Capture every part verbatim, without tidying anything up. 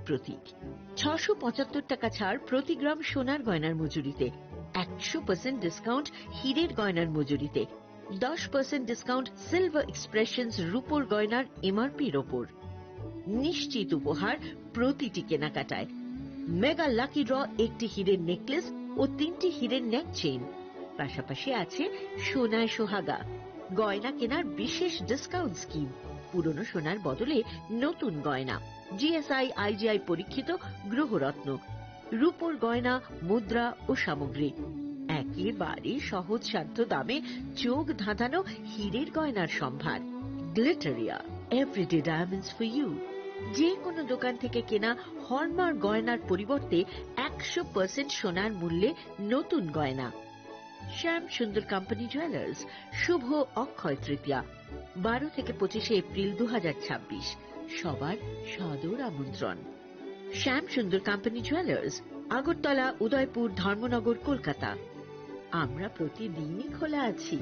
প্রতীক। ছশো পঁচাত্তর টাকা ছাড় প্রতি গ্রাম সোনার গয়নার মজুরিতে, একশো পার্সেন্ট ডিসকাউন্ট হীরের গয়নার মজুরিতে, দশ পার্সেন্ট ডিসকাউন্ট সিলভার এক্সপ্রেশনস রূপোর গয়নার এমআরপির ওপর। নিশ্চিত উপহার প্রতিটি কেনাকাটায়। মেগা লাকি ড্র, একটি হীরের নেকলেস ও তিনটি হীরের নেক চেইন। পাশাপাশি আছে সোনায় সোহাগা, গয়না কেনার বিশেষ ডিসকাউন্ট স্কিম, পুরনো সোনার বদলে নতুন গয়না, জিএসআই আইজিআই পরীক্ষিত গ্রহরত্ন, রূপোর গয়না, মুদ্রা ও সামগ্রী। একেবারে সহজসাধ্য দামে চোখ ধাঁধানো হীরের গয়নার সম্ভার। Glitteria, everyday diamonds for you. যে কোনো দোকান থেকে কেনা হলমার্ক গয়নার পরিবর্তে একশো পার্সেন্ট সোনার মূল্যে নতুন গয়না। শ্যাম সুন্দর কোম্পানি জুয়েলার্স, শুভ অক্ষয় তৃতীয়া, বারো থেকে পঁচিশে এপ্রিল দু হাজার ছাব্বিশ। সবার সাদর আমন্ত্রণ। শ্যাম সুন্দর কোম্পানি জুয়েলার্স, আগরতলা, উদয়পুর, ধর্মনগর, কলকাতা। আমরা প্রতিদিনই খোলা আছি।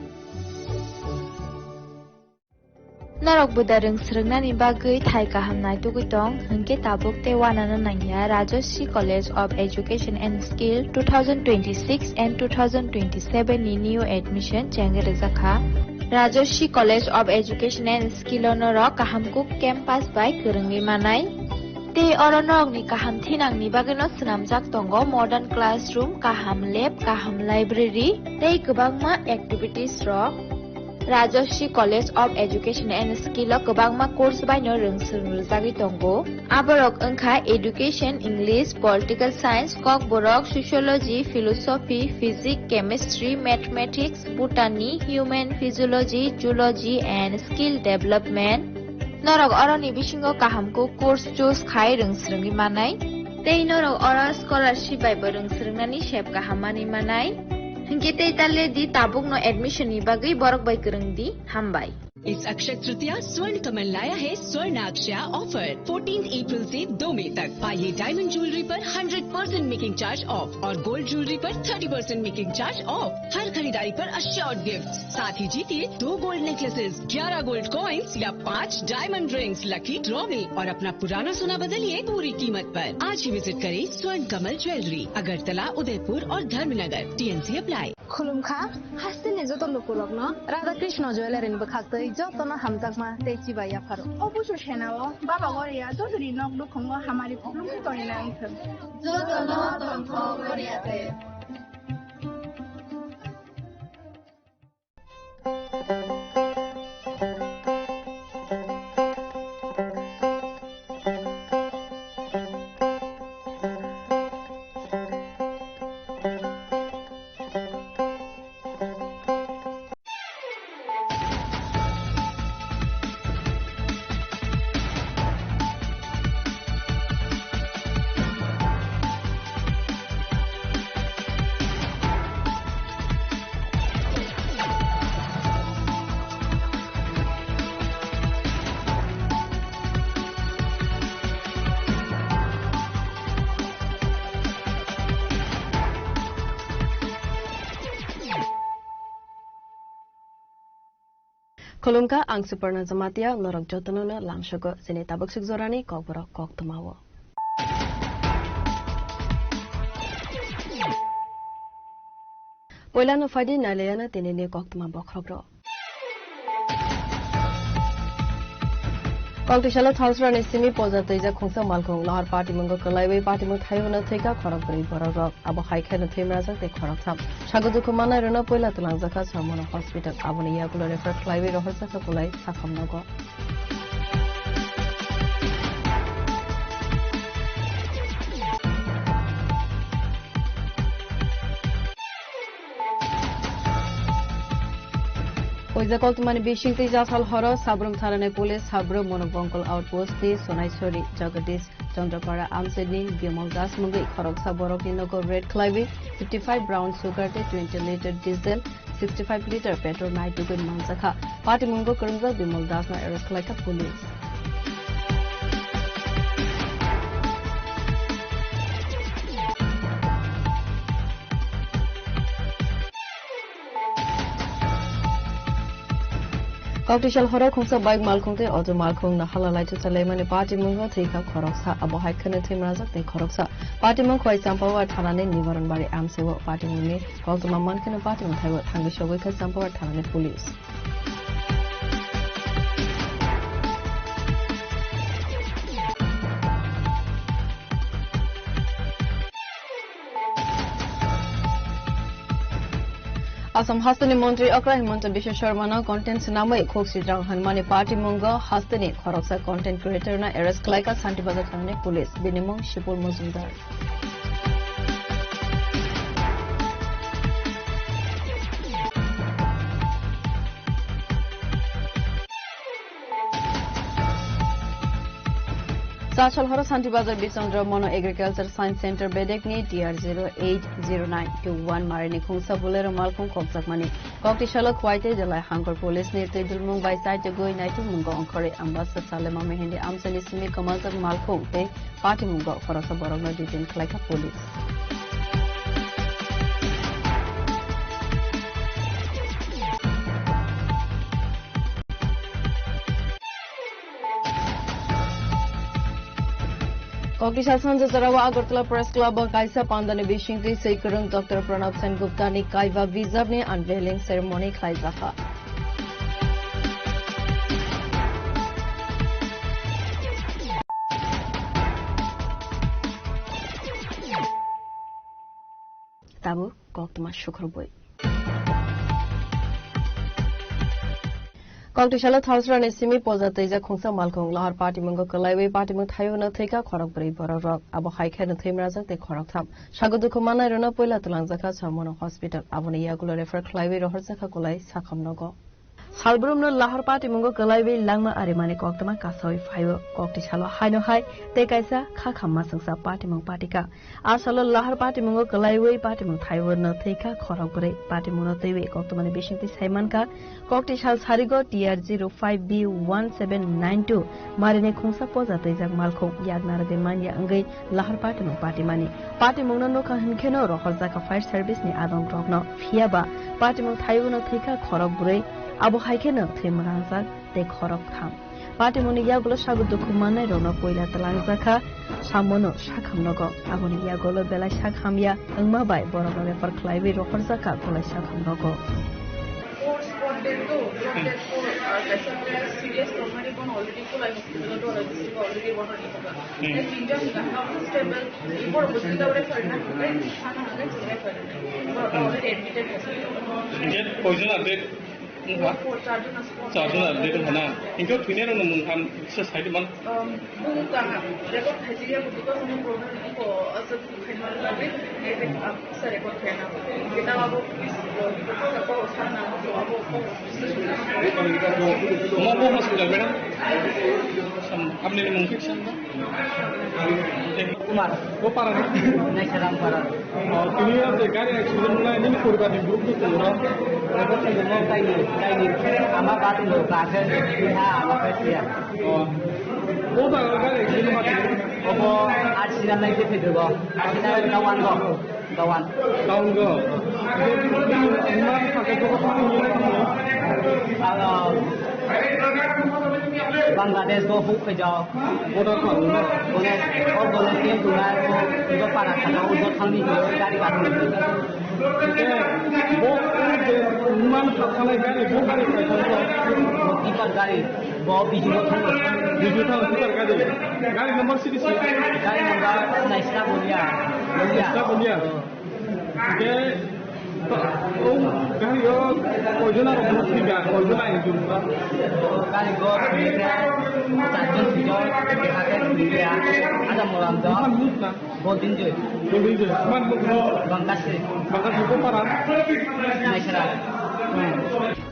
Norok buda rwng swrwngnani bagwi thai kaham naitugwi tong, hwnkhe tabuk tei uanano nangya Rajashree College of Education and Skill two thousand twenty-six and two thousand twenty-seven ni new admission chengwi rwjakha. Rajashree College of Education and Skill o norok kaham kuk campus bai kwrwngwi manai. Tei oro norokni kaham thinangni bagwino swnamjak tongo modern classroom, kaham lab, kaham library tei kwbangma activities rok. Rajashree College of Education and Skill o kwbangma course baino rwng swrwng rwjagwi tongo. Aborok wngkha Education, English, Political Science, Kokborok, Sociology, Philosophy, Physics, Chemistry, Mathematics, Botany, Human Physiology, Zoology and Skill Development. Norok oroni bisingo kaham kuk course choose khai rwng swrwngwi manai. Tei norok oro scholarship bai bo rwng swrwngnani sep kaham manwi manai. Hinkhe tei ta le di, tabukno admission ni bagwi borok bai kwrwng di. Hambai. इस अक्षय तृतीया स्वर्ण कमल लाया है स्वर्ण अक्षया offer. Fourteen April से दो मई तक पाइए डायमंड ज्वेलरी पर hundred percent making charge off और गोल्ड ज्वेलरी पर thirty percent making charge off. हर खरीदारी पर अश्योर्ड गिफ्ट, साथ ही जीतिए दो गोल्ड नेकलेसेस, ग्यारह गोल्ड कॉइन्स या पाँच डायमंड रिंग्स लकी ड्रॉ में और अपना पुराना सोना बदलिए पूरी कीमत पर। आज ही विजिट करें स्वर्ण कमल ज्वेलरी, अगरतला, उदयपुर और Dharmanagar. TNC apply. Khulumkha, hasteni joto lukurokno Radha Krishna Jewellery ni bwkhaktwi jotono hamjakma tei chibai yapharo. O busu senao Baba Goria jotoni nok nukhungo hamari khulumkha tongina wngthwng. Jotono tongthok Goria tei. Khulumkha, ang Suparna Jamatia, norok jotono no lamsogo chini tabuk suk jorani kokborok koktwmao. Poilano phaidi nailayano tinini koktwma bokhorokrok. Koktisalo Thalsrani simi poja twijak khungsa malkhung lohar patimungo kwlaiwi patimung thaiwino thwikha khorokbrwi borokrok. Abo hai kheno thwimrajak tei khoroktham. Sago dukhu mannairokno poila twlangjakha Sarmona Hospital. Aboni yagulo refer khlaiwi rohorjakha Kulai Sakham nogo. Oija koktwmani bisingtwi jasal horo Sabrum thanani police Sabrum Monobongkol outpost ni Sonaisori Jagadish Chandrapara Amchetni Bimal Das mungwi khoroksa borokni nogo raid khlaiwi fifty five brown sugar tei twenty litre diesel, sixty five litre petrol naitugwi manjakha. Patimungo kwrwngjak Bimal Dasno arrest khlaikha police. Koktisal horo khungsa bike malkhung tei auto malkhung no hala laithusa laimani patimungo thwikha khoroksa, abo hai kheno thwimajak tei khoroksa. Patimung Khwai Champawar thanani Nibaranbari M C o patimungni koktwma mankheno patimung thaibo thangwi sogwi kha Champawar thanani police. Assam hasteni montri okra Himanta Biswa Sharma no content swnamwi khuk swijrang hwnmani patimungo hasteni khoroksa content creator no arrest khlaikha Santi Bazar thanani police, bini mung Shipul Mojumdar. Chasol horo Santi Bazar Bisondra Mono Agriculture Science Center bedekni T R zero eight zero nine two one marini khungsa Bolero malkhung khokjakmani. Koktisalo Khwai tei Jalai Hangkor Police ni twi bilmung bai chaitugwi naitukmungo ongkhorwi Ambasa Salema Mehendi amchaini simi kwmaljak malkhung tei patimungo khoroksa borokno detain khlaikha police. Koktisal sanja jorao Agartala Press Club o kaisa pandani bisingtwi swi kwrwng Doctor Pranab Sen Gupta ni kaiba bijap ni unveiling ceremony khlaijakha. Tabuk koktwma sukhurubui. Koktisalo Thalsrani simi poja twijak khungsa malkhung lahar patimungo kwlaiwi patimung thaiwino thwikha khorokbrwi borok rok. Abo hai kheno thwimrajak tei khoroktham. Sago dukhu mannairokno puila twlangjakha Samono hospital. Aboni yagulo refer khlaiwi rohorjakha Kolai sakham nogo. Salbrumno lahar patimungo kwlaiwi langma arimani koktwma kasawi phaio. Koktisalo haino hai tei kaisa kha khamma swngsa patimung patika. A salo lahar patimungo kwlaiwi patimung thaiwino thwikha khorokbrwi. Patimungno twiwi koktwmani bisingtwi saimankha, koktisal sarigo T R zero five B one seven nine two marini khungsa poja twijak malkhung yak narwgwi manya wngwi lahar patimung patimani. Patimungno nukha hwnkheno rohorjakha fire service ni adongrokno. Phiyaba patimung thaiwino thwikha khorokbrwi, abo hai kheno thwi mwrangjak tei khoroktham. Patimungni yagulo sago dukhu mannairokno puila twlangjakha Samono sakham nogo. Aboni yagulo belai sak hamya wngma bai borokno refer khlaiwi rohorjakha Kolai sakham nogo. Four spot dead to, not dead four, uh, kaisa serious trauma ni bono already Kolai hospital o dora disi already bono ni hoga. Hmm. Then tinjon ni gana stable, boro hospital refer na, then sana hagai refer. Boro already admitted hospital. Then poison update? Four, four, charjon spot. Charjon update hana. Inko thwinairokno mung ham se side man. Um, bung tanga. Record khaijak ya, because no problem ko asal khaima labi. Ebe, ah, sa record khaina. Kita abo, ko, ko, sana, ko, abo, ko. Mo, mo hospital, madam? Sam, apni mung fix? Kumar. Bo para na? Naisharam para. Oh, tini ya je gari accident na nini poribar ni group ni tongo. Abo tongo na? Taini, taini. Ama bati lo ka se, ha, ama ka siya. Oh. Bo ba gari accident ma tini? Obo accident nai ke phedego. Accident na wan go. Down. Down go. Iman saka jogo tamo nilai tamo. Alo. Bangladesh go huk khe jao. Border pa uno. Bole, o bole ke dula ko, udo para khana, udo thangni ko, gari ka thangni ko. Ke, bo, o je, iman thangni gari, bo gari ka thangni ko. Bo tipper gari, bo biju go thangni. Biju thang tipper gari. Gari number six. Gari number naisna bolia. Bolia. Naisna bolia. Hingke, o gari o koijon aro thwi ba, koijon ai jum ba? Gari o thwi khe charjon thwijak, hingke thwi ya, ada molam do. Buphang muk na? Bodin joi. Bodin joi. Man muk no? Bangkasi. Bangkasi ko para? Naisra. Hmm.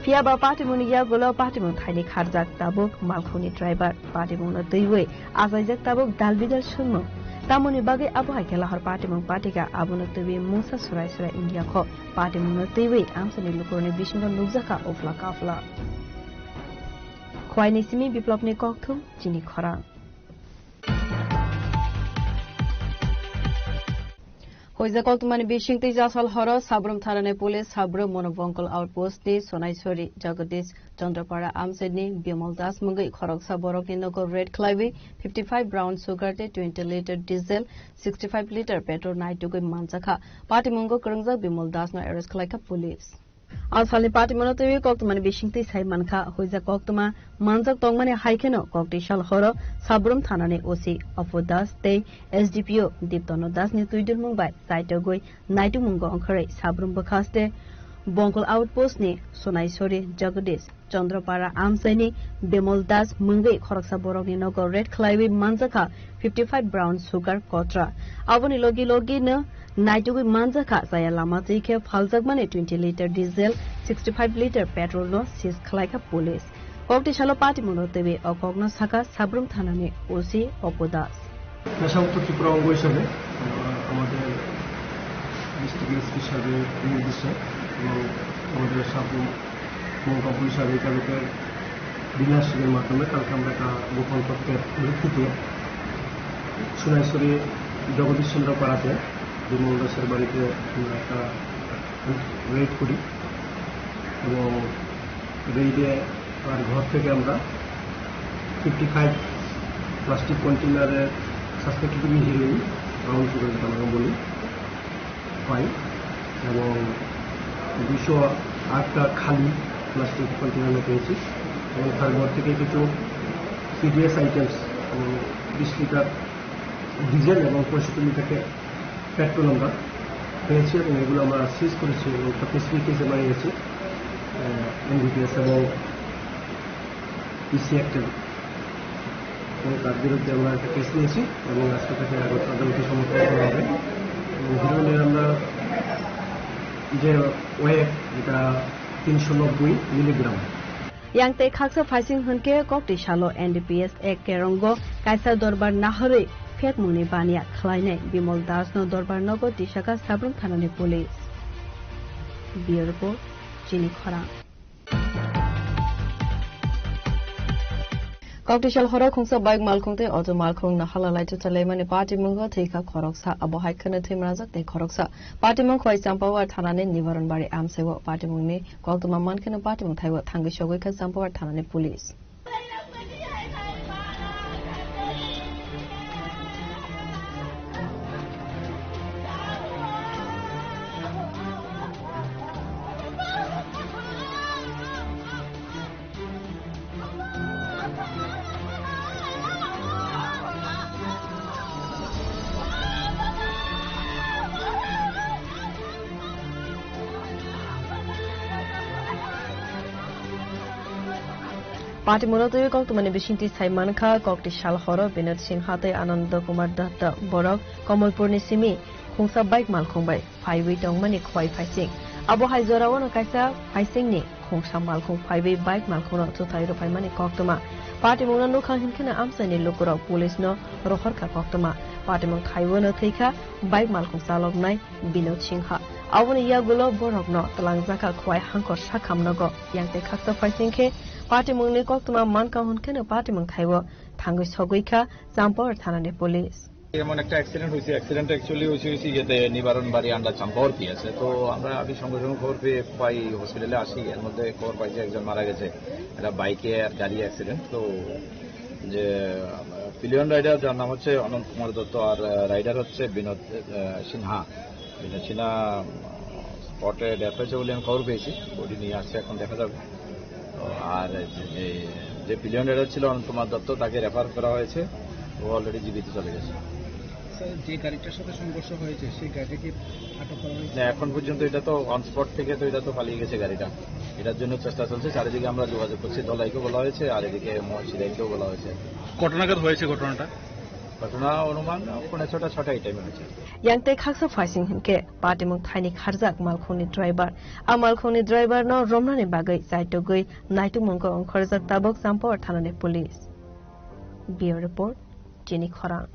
Phiya ba patimungni yagulo patimung thaini kharjak tabuk malkhungni driver patimungno twiwi achaijak tabuk dalbidal swnmung. Tamoni bagwi abo hai khe lahar patimung patika abono twiwi mungsa surai surai wngya kho. Patimungno twiwi amchaini lukurokni bisingo nukjakha uphla kaphla. Khwaini simi Biplopni kokthum chini khorang. Oja koktwmani bisingtwi jasal horo Sabrum thanani police Sabrum Monobongkol outpost ni Sonaisori Jagadish Chandrapara amchaini Bimal Das mungwi khoroksa borokni nogo raid khlaiwi fifty five brown sugar tei twenty liter diesel, sixty five liter petrol naitugwi manjakha. Patimungo kwrwngjak Bimal Das no arrest khlaikha police. A salni patimungo twiwi koktwmani bisingtwi sai mankha, huijak koktwma manjak tongmani hai kheno koktwi sal horo Sabrum thanani O C Apu Das tei S D P O Diptono Das ni twidulmung bai chaitogwi naitukmungo ongkhorwi Sabrum bwkhaste Bongkol outpost ni Sonaisori Jagadish Chandrapara amchaini Bimol Das mungwi khoroksa borokni nogo raid khlaiwi manjakha fifty five brown sugar kotra. Aboni logi logi no naitugwi manjakha chaya lama twi khe phaljakmani twenty liter diesel, sixty five liter petrol no seize khlaikha police. Kokti salo patimungno twiwi o kokno sakha Sabrum thanani O C Apu Das. পেশাগত ত্রিপুরা অঙ্গ হিসাবে, আহ, আমাদের district SP সাহেবের নির্দেশে এবং আমাদের সাবরুম মঙ্কাপুর সাহেব এই তালুকের ডিলারশিপের মাধ্যমে কালকে আমরা একটা গোপন তথ্যের ভিত্তিতে সোনাইছড়ি জগদীশ চন্দ্র পাড়াতে বিমল দাসের বাড়িতে আমরা একটা রেড করি এবং রেডে তার ঘর থেকে আমরা ফিফটি ফাইভ প্লাস্টিক কন্টেনারের সাসপেক্টেড হিরোইন, ব্রাউন সুগার যেটা আমরা বলি, পাই এবং দুশো আটটা খালি প্লাস্টিক কন্টেনার আমরা পেয়েছি এবং তার ঘর থেকে কিছু সিডিএস আইটেমস এবং বিশ লিটার ডিজেল এবং পঁয়ষট্টি লিটার পেট্রোল আমরা পেয়েছি এবং এগুলো আমরা সিজ করেছি এবং একটা স্পেসিফিক কেস আমরা নিয়েছি এনডিপিএস এবং পিসি অ্যাক্টের এবং তার বিরুদ্ধে আমরা একটা কেস নিয়েছি এবং আজকে তাকে আগত আদালতে সমর্পণ করা হবে। এবং হিরোইনের আমরা যে ওয়েট, এটা তিনশো নব্বই milligram. Yang tei khaksa phaising hwnkhe kokti salo N D P S Act kerongo kaisa dorbar naharwi phekmungni baniya khlainai Bimol Das no dorbar nogo tisakha Sabrum thanani police. Bureau Report, Chini Khorang. Koktisal horo khungsa bike malkhung tei auto malkhung no hala lai chuchalaimani patimungo thwikha khoroksa, abo hai kheno thwimanajak tei khoroksa. Patimung khwai Champawar thanani Nibaranbari amsaiwo. Patimungni koktwma mankheno patimung thaibo thangwi sogwi kha Champawar thanani police. Patimungno twiwi koktwmani bisingtwi sai mankha, kokti sal horo Binod Singha tei Anando Kumar Datta borok Komolpurni simi khungsa bike malkhung bai phaiwi tongmani khwai phaising. Abo hai jorao no kaisa phaisingni khungsa malkhung phaiwi bike malkhungno chuthai rwphaimani koktwma. Patimungno nukha hinkheno amchaini lukurok police no rohorkha koktwma. Patimung thaibo no thwikha bike malkhung chaloknai Binod Singha. Aboni yagulo borokno twlangjakha khwai hangkor sakhamnogo. Yang tei khaksa phaising khe patimungni koktwma mankha hinkheno patimung thaibo thangwi sogwi kha Champawar thanani police. এমন একটা অ্যাক্সিডেন্ট হয়েছে, accident actually হয়েছে হয়েছে ইয়েতে নিবারণ বাড়ি আন্ডার চাম্পাওয়ার পিএসএ। তো আমরা আমি সঙ্গে সঙ্গে খবর পেয়ে প্রায় হসপিটালে আসি, এর মধ্যে খবর পাই যে একজন মারা গেছে, একটা বাইকে আর গাড়ি অ্যাক্সিডেন্ট। তো যে পিলিয়ন রাইডার, যার নাম হচ্ছে অনন্ত কুমার দত্ত, আর রাইডার হচ্ছে বিনোদ সিনহা। বিনোদ সিনহা স্পটে ডেথ হয়েছে বলে আমি খবর পেয়েছি, বডি নিয়ে আসছে, এখন দেখা যাবে। তো আর যে, যে, যে পিলিয়ন রাইডার ছিল অনন্ত কুমার দত্ত, তাকে রেফার করা হয়েছে, ও অলরেডি জিবিতে চলে গেছে। স্যার, যে গাড়িটার সাথে সংঘর্ষ হয়েছে, সেই গাড়িটা কি আটক করা হয়েছে? না, এখন পর্যন্ত এটা তো অন স্পট থেকে তো এটা তো পালিয়ে গেছে গাড়িটা। এটার জন্য চেষ্টা চলছে, চারিদিকে আমরা যোগাযোগ করছি, ধলাইকেও বলা হয়েছে, আর এদিকে মহর্ষিদাইকেও বলা হয়েছে। কত নাগাদ হয়েছে ঘটনাটা? ঘটনা অনুমান পৌনে ছটা, ছটা এই টাইমে হয়েছে। Yang tei khaksa phaising hinkhe patimung thaini kharjak malkhungni driver. A malkhungni driver no romnani bagwi chaitugwi naitukmungo ongkhorjak tabuk Champawar thanani police. Bureau Report, Chini Khorang.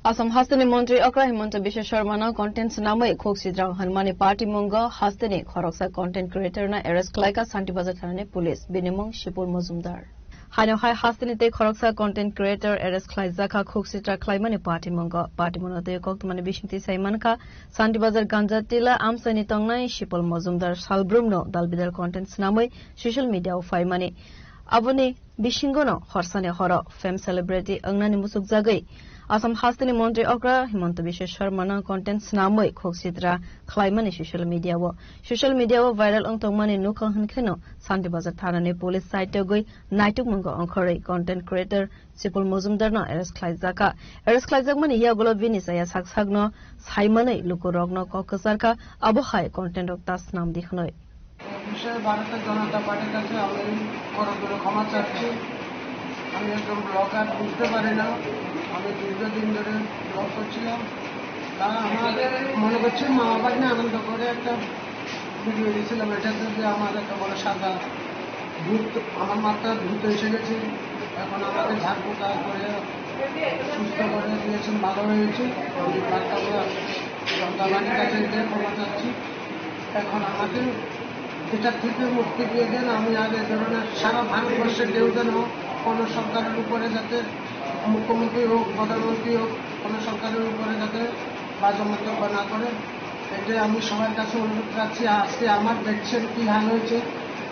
Assam hasteni montri okra Himanta Biswa Sharma no content swnamwi khuk sidrao hwnmani party mungo hasteni khoroksa content creator no arrest khlaikha Santi Bazar thanani police, bini mung Shipul Mojumdar. Haino hai hasteni tei khoroksa content creator arrest khlaijak kha khuk sitra khlaimani patimungo. Patimungo tei koktwmani bisingtwi sai mankha, Santi Bazar Ganja Tila amchaini tongnai Sipol Mojumdar salbrumno dalbidal content swnamwi social media-o phaimani. Aboni bisingono horsani horo fame celebrity wngnani muchukjagwi Assam hasteni montri okra Himanta Biswa Sarmano content swnamwi khuk sitra khlaimani social media-o. Social media-o viral wng tongmani nukha hwnkheno Santi Bazar thanani police side togwi naitukmungo ongkhorwi content creator Sipul Mojumdarno arrest khlaijakha. Arrest khlaijakmani yagulo bini chaya sak sakno saimanwi lukurokno kok kwcharkha, abo hai content rok ta swnamdi hwnwi. এ বিষয়ে ভারতের জনতা পার্টির কাছে আমি করজোড়ে ক্ষমা চাচ্ছি। আমি একজন ব্লগার, বুঝতে পারি না। আমি দীর্ঘদিন ধরে ব্লগ করছিলাম। তা আমার মনে করছে মা বাবা নিয়ে আনন্দ করে একটা ভিডিও দিয়েছিলাম। এটা যদি আমার একটা বড় সাদা ভূত, আমার মাথার ভূত এসে গেছে। এখন আমাকে ঝাড় পোকা করে সুস্থ করে দিয়েছেন, ভালো হয়েছে। আমি বার্তা জনতা পার্টির কাছে এটাই ক্ষমা চাচ্ছি। এখন আমাকে এটা থেকে মুক্তি দিয়ে দেন। আমি আর এ ধরনের সারা ভারতবর্ষে কেউ যেন কোনো সরকারের উপরে যাতে, মুখ্যমন্ত্রী হোক, প্রধানমন্ত্রী হোক, কোনো সরকারের উপরে যাতে বাজে মন্তব্য না করে, এটাই আমি সবার কাছে অনুরোধ রাখছি। আজকে আমার দেখছেন কি হাল হয়েছে,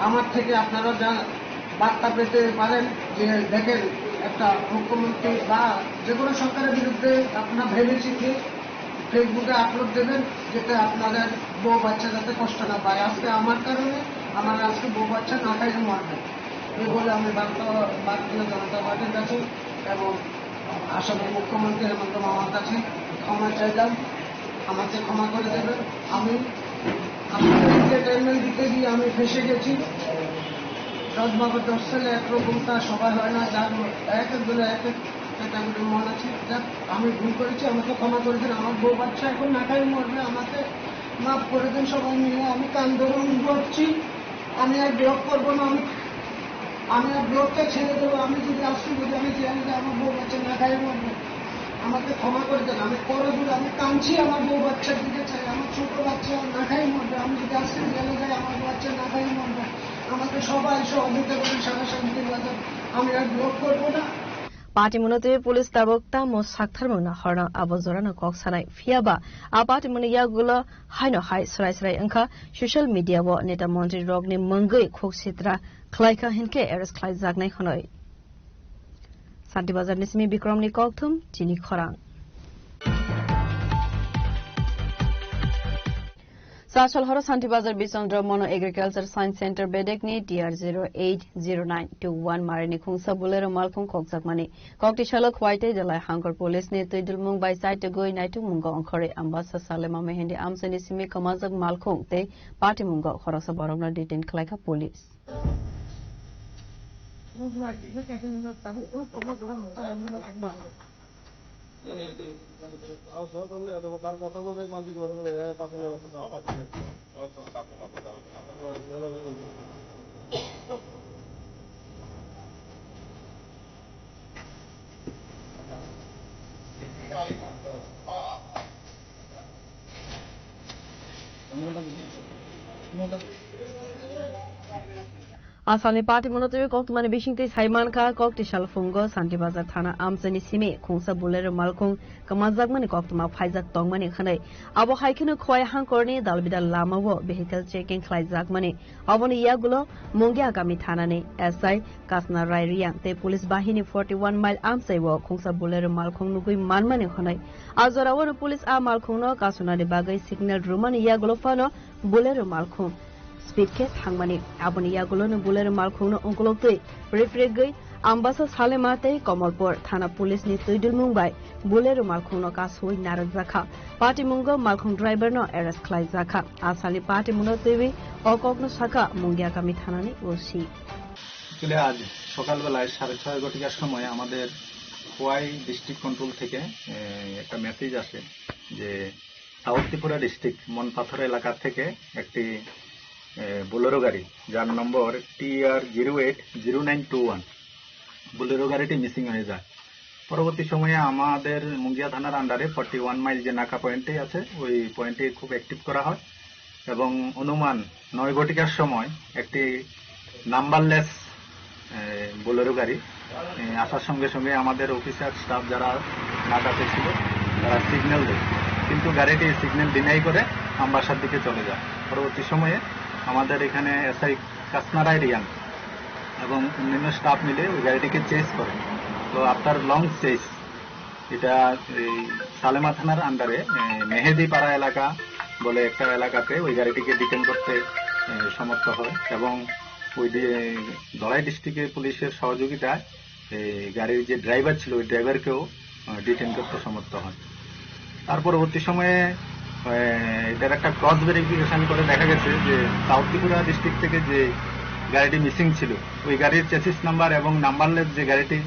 আমার থেকে আপনারা যা বার্তা পেতে পারেন যে দেখেন একটা মুখ্যমন্ত্রী বা যে কোনো সরকারের বিরুদ্ধে আপনারা ভেবেচিন্তে ফেসবুকে আপলোড দেবেন, যাতে আপনাদের বউ বাচ্চা যাতে কষ্ট না পায়। আজকে আমার কারণে আমার আজকে বউ বাচ্চা না খাইয়ে মরবে, এই বলে আমি ভারত-, ভারতীয় জনতা পার্টির কাছে এবং আসামের মুখ্যমন্ত্রী হেমন্ত মামার কাছে ক্ষমা চাইলাম, আমাকে ক্ষমা করে দেবেন। আমি আসলে এন্টারটেইনমেন্ট দিতে গিয়ে আমি ফেঁসে গেছি। দশ বাবা দশ ছেলে একরকম, তা সবাই হয় না, যার এক একজনের এক এক ক্যাটাগরির মন আছে। যাক, আমি ভুল করেছি, আমাকে ক্ষমা করে দিন। আমার বউ বাচ্চা এখন না খাই মরবে, আমাকে মাফ করে দিন সবাই মিলে। আমি কান ধরে অনুরোধ করছি, আমি আর ব্লগ করবো না। আমি, আমি আর ব্লগটা ছেড়ে দেবো। আমি যদি আসছি, যদি আমি জেলে যাই, আমার বউ বাচ্চা না খাই মরবে। আমাকে ক্ষমা করে দেন। আমি করজোড়ে, আমি কাঁদছি, আমার বউ বাচ্চার দিকে চাই। আমার ছোট বাচ্চা না খাই মরবে। আমি যদি আসছি জেলে যাই, আমার বাচ্চা না খাই মরবে। আমাকে সবাই সহযোগিতা করুন, সারা শান্তির বাজার। আমি আর ব্লগ করবো না। Patimungno tei police tabuk tamo saktharmung na horno abo jorano kok sanai. Phiya ba a patimungni yagulo haino hai srai srai wngkha social media-o neta montri rokni mungwi khuk sitra khlaikha hinkhe arrest khlaijaknai hwnwi. Santi Bazar ni simi Bikram ni kokthum chini khorang. Sachal horo Santi Bazar Bichandra Mono Agriculture Science Center bedek ni T R zero eight zero nine two one mari ni khungsa Bolero malkhung kokjakmani. Kokti salo khwai tei dalai hangkor police ni twi dulmung bai chai tugui naituk mungo ongkhorwi Ambasa Salema Mehendi amchai ni simi kwmajak malkhung tei party mungo khoroksa borokno detain khlaikha police. Asalni patimungno twiwi koktwmani bisingtwi sai mankha, kokti sal phungo Santi Bazar thana amchaini simi khungsa Bolero malkhung kwmajakmani koktwma phaijak tongmani hwnwi. Abo hai kheno Khowai hangkorni dalbidal lamao vehicle checking khlaijakmani. Aboni yagulo Mungiakami thanani S I Kasna Rai Reang tei police bahini forty one mile amchaio khungsa Bolero malkhung nugwi manmani hwnwi. A jorao police a malkhungno kasunani bagwi signal rwmani yagulo phano Bolero malkhung speed khe thangmani. Aboni yagulono Bolero malkhungno ongkoloktwi riprigwi Ambasa Salema tei Komolpur thana police ni twi dulmung bai Bolero malkhungno kasui narwkjakha. Patimungo malkhung driver no arrest khlaijakha. Asalni patimungno twiwi o kokno sakha Mungiakami thanani O C. Actually, আজ সকালবেলায় সাড়ে ছয় ঘটিকার সময় আমাদের Khowai district control থেকে, এ, একটা মেসেজ আসে যে সাউথ ত্রিপুরা ডিস্ট্রিক্ট মনপাথর এলাকা থেকে একটি, এ, বোলেরো গাড়ি, যার নম্বর T R zero eight zero nine two one, Bolero গাড়িটি মিসিং হয়ে যায়। পরবর্তী সময়ে আমাদের মুঙ্গিয়া থানার আন্ডারে ফর্টি ওয়ান মাইল যে নাকা পয়েন্টটি আছে, ওই পয়েন্টটি খুব অ্যাক্টিভ করা হয় এবং অনুমান নয় ঘটিকার সময় একটি নাম্বারলেস এ, বোলেরো গাড়ি। এ, আসার সঙ্গে সঙ্গে আমাদের অফিসার স্টাফ যারা নাকাতে ছিল, তারা সিগন্যাল দেয়, কিন্তু গাড়িটি সিগন্যাল ডিনাই করে আমবাসার দিকে চলে যায়। পরবর্তী সময়ে আমাদের এখানে এসআই কাসনা রায় রিয়াং এবং অন্যান্য স্টাফ মিলে ওই গাড়িটিকে চেস করে। তো আফটার লং চেস, এটা এই সালেমা থানার আন্ডারে, এ, মেহেদিপাড়া এলাকা বলে একটা এলাকাতে ওই গাড়িটিকে ডিটেন করতে, এ, সমর্থ হয় এবং ওই ডি-, ধলাই ডিস্ট্রিক্টে পুলিশের সহযোগিতায় এই গাড়ির যে ড্রাইভার ছিল, ওই ড্রাইভারকেও, এ, ডিটেন করতে সমর্থ হয়। তার পরবর্তী সময়ে, এ, এটার একটা ক্রস ভেরিফিকেশন করে দেখা গেছে যে সাউথ ত্রিপুরা ডিস্ট্রিক্ট থেকে যে গাড়িটি মিসিং ছিল, ওই গাড়ির চেসিস নাম্বার এবং নাম্বারলেস যে গাড়িটি,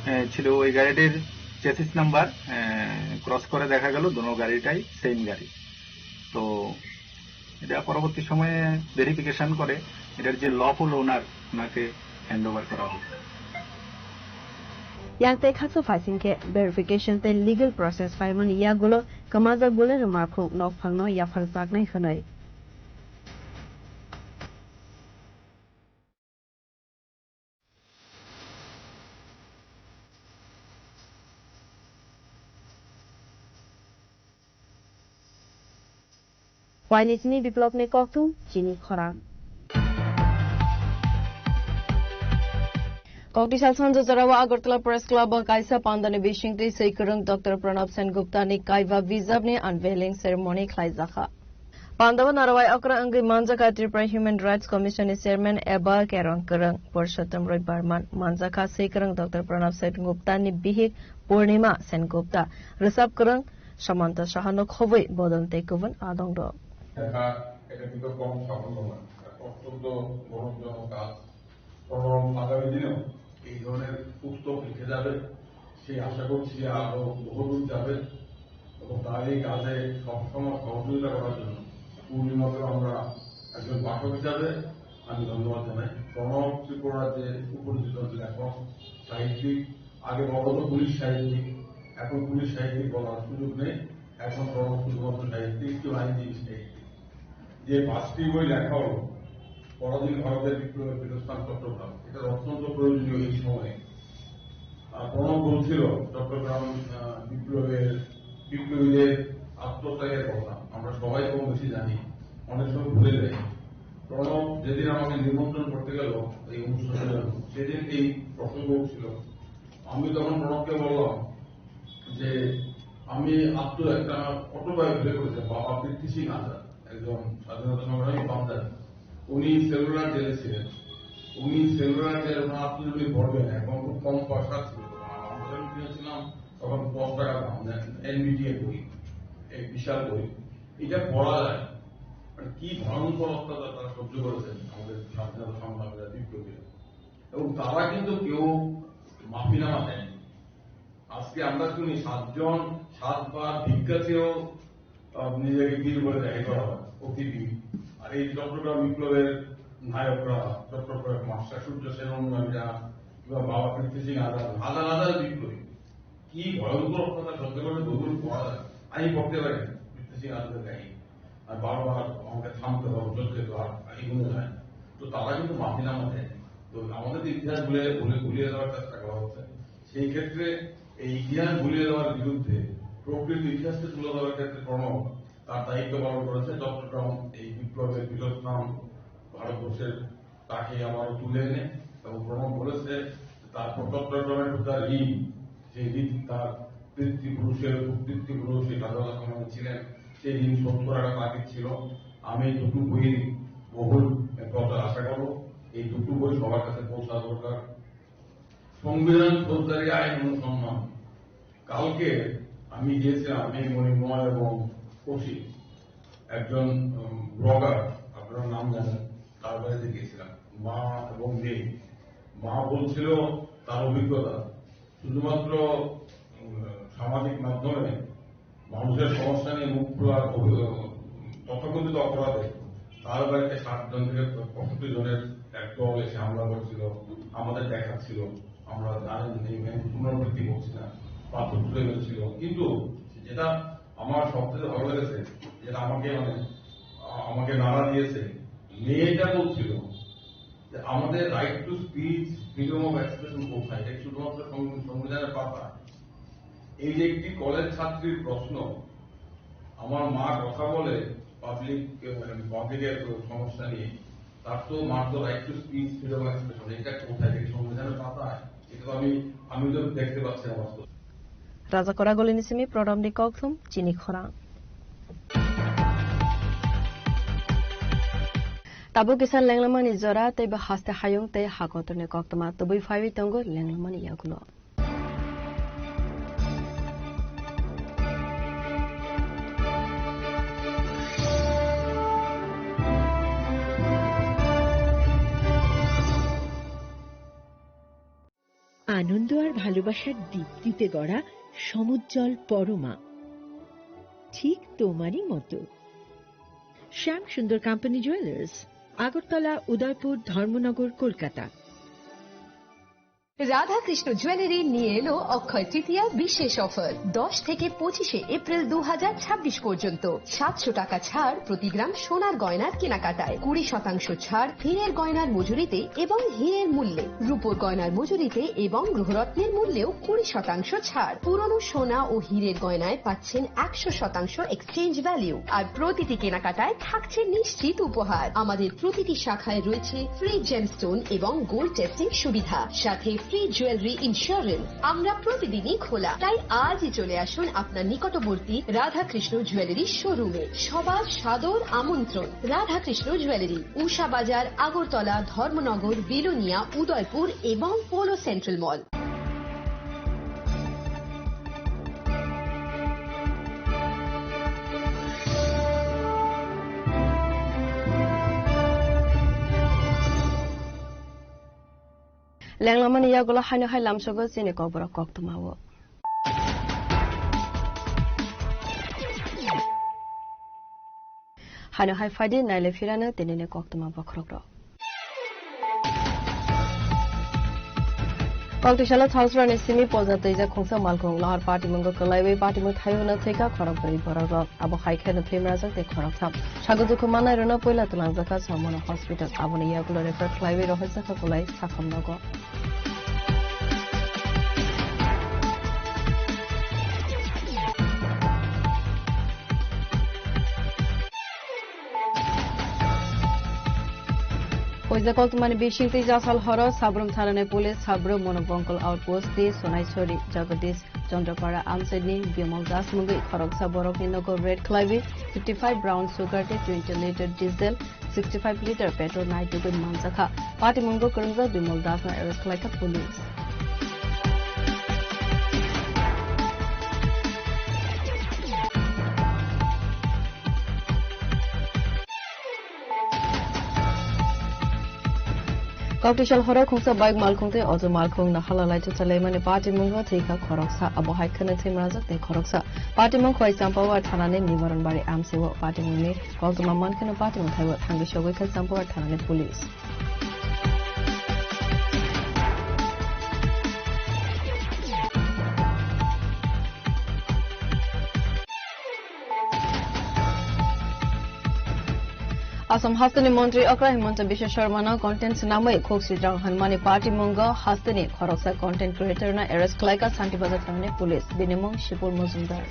এ, ছিল, ওই গাড়িটির চেসিস নাম্বার, এ, ক্রস করে দেখা গেল দুনো গাড়িটাই সেম গাড়ি। তো এটা পরবর্তী সময়ে ভেরিফিকেশন করে এটার যে লফুল ওনার, ওনাকে হ্যান্ড ওভার করা হবে। Yang tei khaksa phaising khe verification tei legal process phaimani yagulo kwmajak Bolero makhuk nokphangno yapharjaknai hwnwi. Waini chini Biplopni kokthum chini khorang. Kokti sal sanja jorao Agartala Press Club o kaisa pandani bisingtwi swi kwrwng Doctor Pranab Sengupta ni kaiba bijapni unveiling ceremony khlaijakha. Pandao narwai okra wngwi manjakha Tripura Human Rights Commission ni Chairman eba Kerong Kwrwng, Purushottam Roy Barman, manjakha swi kwrwng Doctor Pranab Sengupta ni bihik Purnima Sengupta, rwchap kwrwng Samanta Saha no khobwi bodol tei kubun adong rok. দেখা একাধিক কম সাফল্য নয়, অত্যন্ত গৌরবজনক কাজ। কারণ আগামী দিনেও এই ধরনের পুস্তক লিখে যাবে, সেই আশা করছি আরো বহুদূর যাবে এবং তার এই কাজে সবসময় সহযোগিতা করার জন্য পূর্ণিমাকেও আমরা একজন পাঠক হিসাবে আমি ধন্যবাদ জানাই। প্রণব ত্রিপুরা রাজ্যের সুপরিচিত লেখক, সাহিত্যিক, আগে বলা হতো পুলিশ সাহিত্যিক, এখন পুলিশ সাহিত্যিক বলার সুযোগ নেই, এখন প্রণব শুধুমাত্র সাহিত্যিক, কেউ আইনজীবী সাহিত্যিক। যে পাঁচটি বই লেখা হলো, পরাধীন ভারতের বিপ্লবের পীঠস্থান চট্টগ্রাম, এটা অত্যন্ত প্রয়োজনীয় এই সময়ে। আর প্রণব বলছিল চট্টগ্রাম, আহ, বিপ্লবের, বিপ্লবীদের আত্মত্যাগের কথা। আমরা সবাই কম বেশি জানি, অনেক সময় ভুলে যাই। প্রণব যেদিন আমাকে নিমন্ত্রণ করতে গেল এই অনুষ্ঠানের জন্য, সেদিন এই প্রসঙ্গ উঠছিল। আমি তখন প্রণবকে বললাম যে আমি আত্ম একটা অটোবায়োগ্রাফি করেছি, বাবা পৃথ্বী সিং আজাদ, একজন স্বাধীনতা সংগ্রামী পাঞ্জাবি। উনি সেলুলার জেলে ছিলেন। উনি সেলুলার জেলে ওনার আত্মজীবনী পড়বেন, এখন খুব কম পয়সা ছিল, তখন আমরা যখন কিনেছিলাম তখন দশ টাকা দাম নেন, এনবিটিএ বই, এক বিশাল বই। এটা পড়া যায়, মানে কি ভয়ঙ্কর অত্যাচার তারা সহ্য করেছেন আমাদের স্বাধীনতা সংগ্রামীরা, বিপ্লবীরা। এবং তারা কিন্তু কেউ মাফিনামা দেয়নি। আজকে আমরা শুনি সাতজন সাতবার ভিক্ষা চেয়েও, আহ, নিজেকে বীর বলে জাহির করা হয়, অতি বীর। আর এই চট্টগ্রাম বিপ্লবের নায়করা, চট্টগ্রাম মাস্টার সূর্য সেন অনুগামীরা কিংবা বাবা পৃথ্বী সিং আজাদ, হাজার হাজার বিপ্লবী কি ভয়ঙ্কর অত্যাচার সহ্য করে বইগুলো পড়া যায়। আমি পড়তে পারি না পৃথ্বী সিং আজাদের কাহিনী। আর বারবার আমাকে থামতে হবে, চলতে হবে, আর এগোনো যায় না। তো তারা কিন্তু মাফিনামা দেয়। তো আমাদের তো ইতিহাস ভুলে, ভুলে, ভুলিয়ে দেওয়ার চেষ্টা করা হচ্ছে। সেই ক্ষেত্রে এই ইতিহাস ভুলিয়ে দেওয়ার বিরুদ্ধে প্রকৃত ইতিহাসকে তুলে ধরার ক্ষেত্রে প্রণব তার দায়িত্ব পালন করেছে। চট্টগ্রাম এই বিপ্লবের পীঠস্থান, ভারতবর্ষের, তাকে আবারও তুলে এনে এবং প্রণব বলেছে তার চট্টগ্রামের প্রতি তার ঋণ, যে ঋণ তার পিতৃপুরুষের, পিতৃপুরুষ এই কাজল আহমেদ ছিলেন, সেই ঋণ শোধ করার তাগিদ ছিল। আমি এই দুটো বইয়ের বহুল প্রচার আশা করব। এই দুটো বই সবার কাছে পৌঁছা দরকার। সংবিধান ফৌজদারি আইন অনুসন্ধান। কালকে আমি গিয়েছিলাম, আমি, মণিময় এবং কৌশিক, একজন, উম, ব্লগার, আপনারা নাম জানেন, তার বাড়িতে গিয়েছিলাম। মা এবং মেয়ে। মা বলছিল তার অভিজ্ঞতা, শুধুমাত্র, উম, সামাজিক মাধ্যমে মানুষের সমস্যা নিয়ে মুখ খোলার অভি-, তথাকথিত অপরাধে তার বাড়িতে সাত জন থেকে পঁয়ষট্টি জনের এক দল এসে হামলা করছিল, আমাদের দেখাচ্ছিল, আমরা জানেন এই ব্যাংক পুনরাবৃত্তি করছি না, পাথর ছুড়ে মেরেছিল। কিন্তু যেটা আমার সবথেকে ভালো লেগেছে, যেটা আমাকে মানে, আ-, আমাকে নাড়া দিয়েছে, মেয়েটা বলছিল যে আমাদের right to speech, freedom of expression কোথায়? এটা শুধুমাত্র সং-, সংবিধানের পাতা। এই যে একটি কলেজ ছাত্রীর প্রশ্ন, আমার মা কথা বলে পাবলিক, পাবলিকের সমস্যা নিয়ে, তার তো মার তো right to speech, freedom of expression, এটা কোথায়? এটা কি সংবিধানের পাতায়? এটা তো আমি, আমি তো দেখতে পাচ্ছি না বাস্তবে। Raja Koragoli ni simi program ni kokthum chini khorang. Tabuk kisa lenglamani jora tei bo haste hayung tei hakotorni koktwma tubui phaiwi tongo lenglamani yagulo. আনন্দ আর ভালোবাসার দীপ্তিতে গড়া সমুজ্জ্বল পরমা, ঠিক তোমারই মতো। শ্যাম সুন্দর কোম্পানি জুয়েলার্স, আগরতলা, উদয়পুর, ধর্মনগর, কলকাতা। রাধাকৃষ্ণ জুয়েলারি নিয়ে এলো অক্ষয় তৃতীয়া বিশেষ অফার। দশ থেকে পঁচিশে এপ্রিল দু হাজার ছাব্বিশ পর্যন্ত সাতশো টাকা ছাড় প্রতি গ্রাম সোনার গয়নার কেনাকাটায়, কুড়ি শতাংশ ছাড় হীরের গয়নার মজুরিতে এবং হীরের মূল্যে, রূপোর গয়নার মজুরিতে এবং গ্রহরত্নের মূল্যেও কুড়ি শতাংশ ছাড়। পুরনো সোনা ও হীরের গয়নায় পাচ্ছেন একশো শতাংশ এক্সচেঞ্জ ভ্যালু, আর প্রতিটি কেনাকাটায় থাকছে নিশ্চিত উপহার। আমাদের প্রতিটি শাখায় রয়েছে ফ্রি জেমস্টোন এবং গোল্ড টেস্টিং সুবিধা, সাথে ফ্রি জুয়েলারি ইন্স্যুরেন্স। আমরা প্রতিদিনই খোলা, তাই আজই চলে আসুন আপনার নিকটবর্তী রাধাকৃষ্ণ জুয়েলারি শোরুমে। সবার সাদর আমন্ত্রণ। রাধাকৃষ্ণ জুয়েলারি, উষা বাজার, আগরতলা, ধর্মনগর, বিলোনিয়া, উদয়পুর এবং polo central mall. Lenglamani yagulo haino hai lamsogo chini kokborok koktwmao. Hano hai phaidi naile phirano tinini koktwma bokhorokrok. Koktisalo Thalsrani simi poja twijak khungsa malkhung lohar patimungo kwlaiwi patimung thaiwi no thwikha khorokbrwi borokrok. Abo hai kheno thwimrajak tei khoroktham. Sago dukhu mannairokno puila twlangjakha Somona Hospital. Aboni yagulo refer khwlaiwi rohorjakha kwlai sakham nogo. Hoijak koktwmani bisingtwi Jasal horo Sabrum thanani police, Sabrum Monobongkol outpost tei Sonaisori Jagadish Chandrapara amchaini Bimal Das mungwi khoroksa borokni nogo raid khlaiwi fifty five brown sugar tei twenty litre diesel, sixty five litre petrol naitugwi manjakha. Patimungo kwrwngjak Bimal Das no arrest khlaikha police. Koktisal horo khungsa bike malkhung tei auto malkhung no hala lai chuchalaimani patimungo thwikha khoroksa, abo hai kheno thwimajak tei khoroksa. Patimung khwlai Champawar thanani Nibaranbari amsio. Patimungni koktwma mankheno patimung thaibo thangwi sogwi kha Champawar thanani police. Assam hasteni montri okra Himanta Biswa Sharma no content swnamwi khuk swijang hwnmani patimungo hasteni khoroksa content creator no arrest khlaikha Santi Bazar thanani police, bini mung Shipul Mojumdar.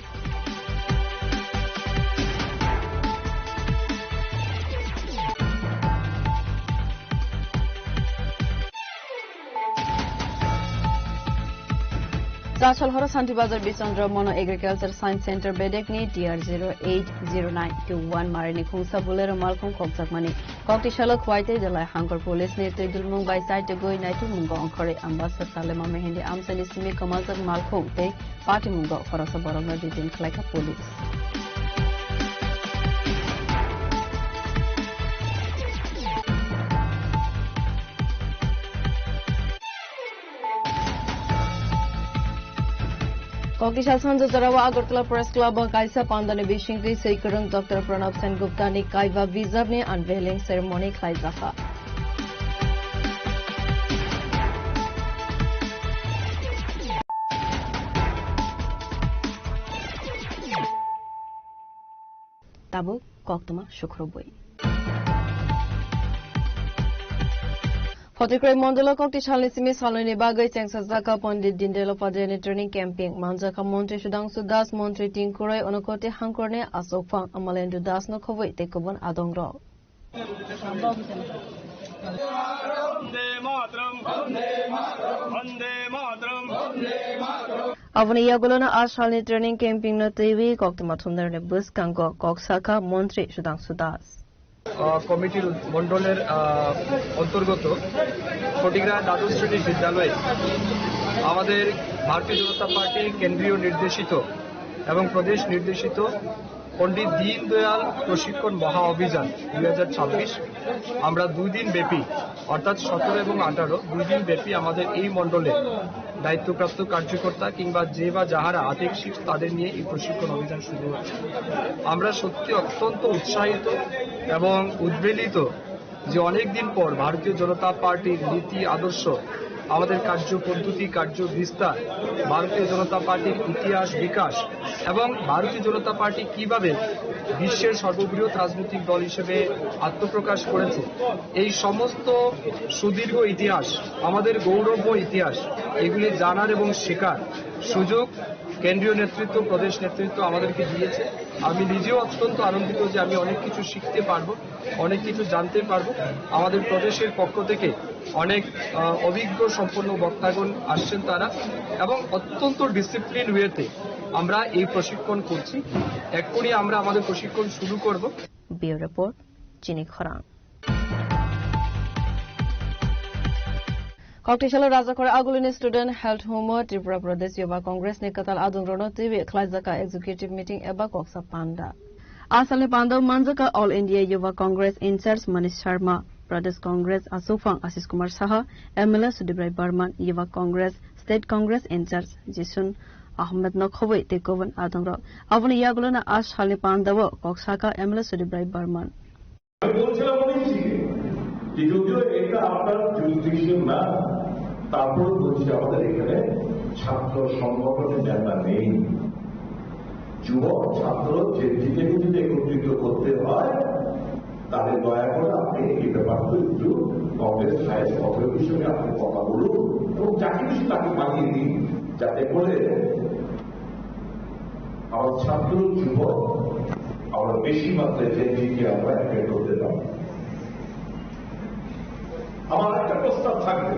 Jasal horo Santi Bazar Bisondro Mono Agriculture Science Center bedekni T R zero eight zero nine two one marini khungsa Bolero malkhung khokjakmani. Koktisalo khwai tei Delai Hangkor Police ni twi dulmung bai chaitugwi naitukmungo ongkhorwi Ambassador Salema Mehendi amchaini simi kwmaljak malkhung tei patimungo khoroksa borokno detain khlaikha police. Koktisal sanja jorao Agartala Press Club o kaisa pandani bisingtwi swi kwrwng Doctor Pranab Sengupta ni kaiba bijapni unveiling ceremony khlaijakha. Tabuk koktwma sukrubwi. Photikroi mondolo kokti salni simi salnwini bagwi chengsajak Pandit Dindayal Upadhyayani training camping. Manjakha Montri Sudhangshu Das, Montri Tingkuroi Onokoti Hangkorni Asokphang Amalendu Dasno khobwi tei kubun adongrok. Aboni yagulono a salni training camping no twiwi koktwma thumnarni bwskango kok sakha Montri Sudhangshu Das. আহ, কমিটির মণ্ডলের, আহ, অন্তর্গত ফটিকরা দ্বাদশ শ্রেণীর বিদ্যালয়ে আমাদের ভারতীয় জনতা পার্টির কেন্দ্রীয় নির্দেশিত এবং প্রদেশ নির্দেশিত পণ্ডিত দীনদয়াল প্রশিক্ষণ মহা অভিযান দুই হাজার ছাব্বিশ, আমরা দুই দিন ব্যাপী, অর্থাৎ সতেরো এবং আঠারো, দুই দিন ব্যাপী আমাদের এই মণ্ডলে দায়িত্বপ্রাপ্ত কার্যকর্তা কিংবা যে বা যাহারা আপেক্ষিক, তাদের নিয়ে এই প্রশিক্ষণ অভিযান শুরু হচ্ছে। আমরা সত্যি অত্যন্ত উৎসাহিত এবং উদ্বেলিত যে অনেকদিন পর ভারতীয় জনতা পার্টির নীতি আদর্শ, আমাদের কার্য পদ্ধতি, কার্য বিস্তার, ভারতীয় জনতা পার্টির ইতিহাস বিকাশ এবং ভারতীয় জনতা পার্টি কিভাবে বিশ্বের সর্ববৃহৎ রাজনৈতিক দল হিসেবে আত্মপ্রকাশ করেছে, এই সমস্ত সুদীর্ঘ ইতিহাস, আমাদের গৌরবময় ইতিহাস, এগুলি জানার এবং শেখার সুযোগ কেন্দ্রীয় নেতৃত্ব, প্রদেশ নেতৃত্ব আমাদেরকে দিয়েছে। আমি নিজেও অত্যন্ত আনন্দিত যে আমি অনেক কিছু শিখতে পারবো, অনেক কিছু জানতে পারবো। আমাদের প্রদেশের পক্ষ থেকে অনেক, আহ, অভিজ্ঞ সম্পন্ন বক্তাগণ আসছেন তারা, এবং অত্যন্ত ডিসিপ্লিন ওয়েতে আমরা এই প্রশিক্ষণ করছি। এক্ষুনি আমরা আমাদের প্রশিক্ষণ শুরু করব। Bureau Report, Chini Khorang. Kokthai salo Rajakhor Agulini Student Health Home o Tripura Pradesh Yuva Congress ni kwtal adongrokno twiwi khlaijak kha executive meeting eba koksa panda. A salni panda o manjak kha All India Yuva Congress in-charge Manish Sharma, Pradesh Congress Aswkphang Ashish Kumar Saha, M L A Sudip Rai Barman, Yuva Congress State Congress in-charge Jisun Ahmed no khobwi tei kubun adongrok. Aboni yagulono a salni panda o kok sakha M L A Sudip Rai Barman. আমি বলছিলাম অনেক দিকে যে যদিও এটা আপনার জুরিসডিকশন না, তারপরে বলছি আমাদের এখানে ছাত্র সংগঠনের নেতা নেই। যুবক ছাত্র জেনজিকে যদি একত্রিত করতে হয়, তাহলে দয়া করে আপনি এই ব্যাপারটা একটু কংগ্রেস হায়েস্ট অথরিটির সঙ্গে আপনি কথা বলুন এবং যাকে খুশি তাকে পাঠিয়ে দিন, যাতে করে আমার ছাত্র যুবক আমরা বেশি মাত্রায় জেনজিকে আমরা অ্যাট্রাক্ট করতে পারি। আমার একটা প্রস্তাব থাকবে,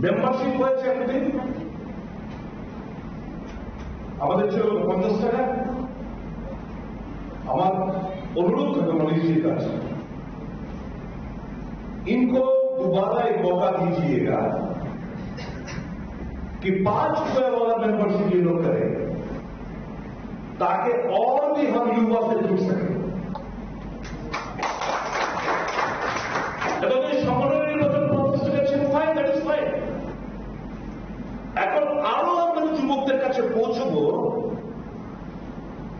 মেম্বারশিপ হয়েছে এতদিন, আমাদের ছিল পঞ্চাশ টাকা। আমার অনুরোধ থাকবে মনীষজির কাছে, इनको दोबारा एक मौका दीजिएगा कि पाँच रुपए वाला मेंबरशिप ये लोग करें, ताकि और भी हम युवा से जुड़ सकें। এবং এই সামনের নির্বাচন পঞ্চাশ টাকা ছিল, ফাইন, দ্যাট ইজ ফাইন। এখন আরো আমরা যুবকদের কাছে পৌঁছবো।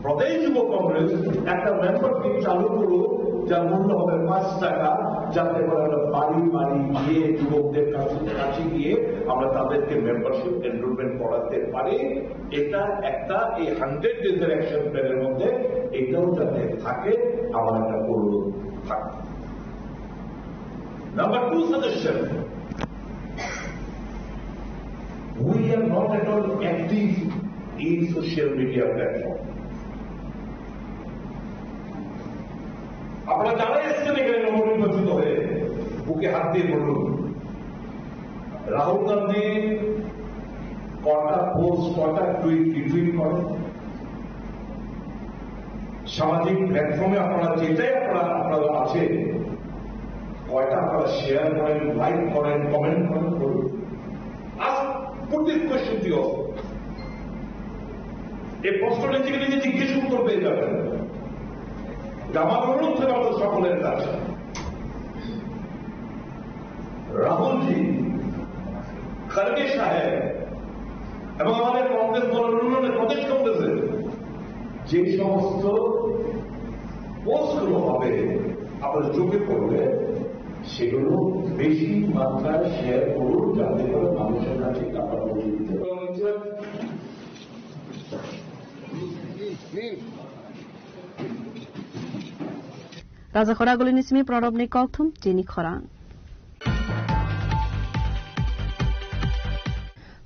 প্রদেশ যুব কংগ্রেস একটা মেম্বারশিপ চালু করুক, যার মূল্য হবে পাঁচ টাকা, যাতে করে আমরা বাড়ি বাড়ি গিয়ে যুবকদের কাছে, কাছে গিয়ে আমরা তাদেরকে মেম্বারশিপ এনরোলমেন্ট করাতে পারি। এটা একটা, এই হান্ড্রেড ডেজের অ্যাকশন প্ল্যানের মধ্যে এটাও যাতে থাকে, আমার একটা অনুরোধ থাকবে। Number two suggestion, we are not at all active in social media platform. আপনারা যারা এসছেন এখানে নবনির্বাচিত হয়ে, বুকে হাত দিয়ে বলুন, রাহুল গান্ধী কটা পোস্ট, কটা টুইট রিটুইট করেন? সামাজিক প্ল্যাটফর্মে আপনারা যেটাই আপনারা, আপনারা আছেন, কয়টা আপনারা শেয়ার করেন, লাইক করেন, কমেন্ট করেন, বলুন। Ask, put this question to yourself. এই প্রশ্নটা নিজেকে নিজে জিজ্ঞেস উত্তর পেয়ে যাবেন। আমার অনুরোধ থাকবে আপনাদের সকলের কাছে। রাহুলজি, খার্গে সাহেব এবং আমাদের কংগ্রেস দলের উন্নয়নে প্রদেশ কংগ্রেসের যে সমস্ত পোস্টগুলো হবে, আপনার চোখে পড়বে, সেগুলো বেশি মাত্রায় শেয়ার করুন, যাতে করে মানুষের কাছে তারা পৌঁছে দিতে পারে। Rajakhor Agulini simi Pranobni kokthum chini khorang.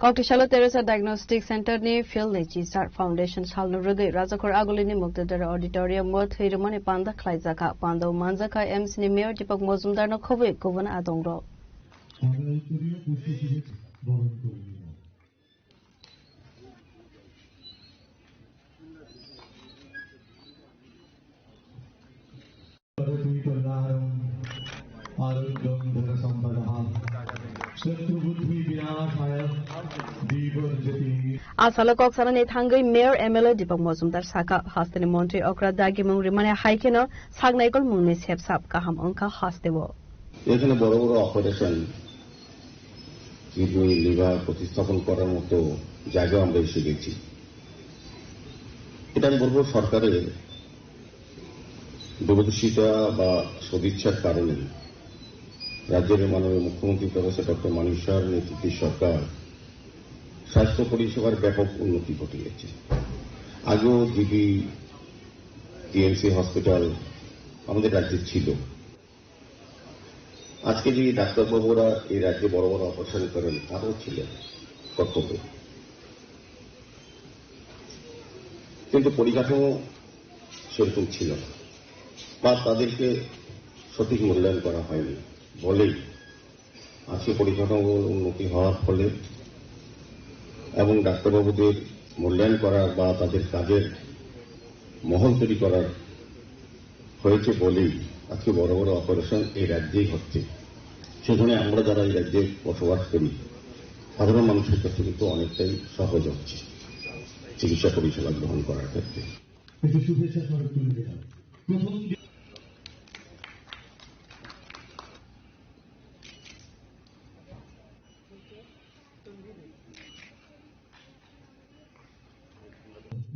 Koktisalo Teresa Diagnostic Center ni field ni Chisar Foundation salno rwgwi Rajakhor Agulini Muktadara Auditorium o thwi rwmani panda khlaijakha. Panda o manjakha M C ni Mayor Deepak Mojumdar no khobwi kubun adongrok. Asalo kok sanani thangwi Mayor M L A Deepak Mojumdar sakha, hasteni montri okra dagimung rimani hai kheno saknaikol mungni sepsap kaham wngkha hasteo. এখানে বড় বড় operation, kidney, liver প্রতিস্থাপন করার মতো জায়গা আমরা এসে গেছি। এটা আমি বলবো সরকারের দূরদর্শিতা বা সদিচ্ছার কারণে রাজ্যের মাননীয় মুখ্যমন্ত্রী প্রফেসর ডক্টর মানিক সাহার নেতৃত্বে সরকার স্বাস্থ্য পরিষেবার ব্যাপক উন্নতি ঘটিয়েছে। আগেও জিবি, টিএমসি হসপিটাল আমাদের রাজ্যে ছিল। আজকে যে ডাক্তারবাবুরা এই রাজ্যে বড় বড় অপারেশন করেন, তারাও ছিলেন কর্তব্যে, কিন্তু পরিকাঠামো সেরকম ছিল না, বা তাদেরকে সঠিক মূল্যায়ন করা হয়নি বলেই আজকে পরিকাঠামো উন্নতি হওয়ার ফলে এবং ডাক্তারবাবুদের মূল্যায়ন করার বা তাদের কাজের মহল তৈরি করার হয়েছে বলেই আজকে বড় বড় অপারেশন এই রাজ্যেই হচ্ছে। সেখানে আমরা যারা এই রাজ্যে বসবাস করি, সাধারণ মানুষের ক্ষেত্রে কিন্তু অনেকটাই সহজ হচ্ছে চিকিৎসা পরিষেবা গ্রহণ করার ক্ষেত্রে। একটু শুভেচ্ছা স্মারক তুলে দিলাম। প্রথম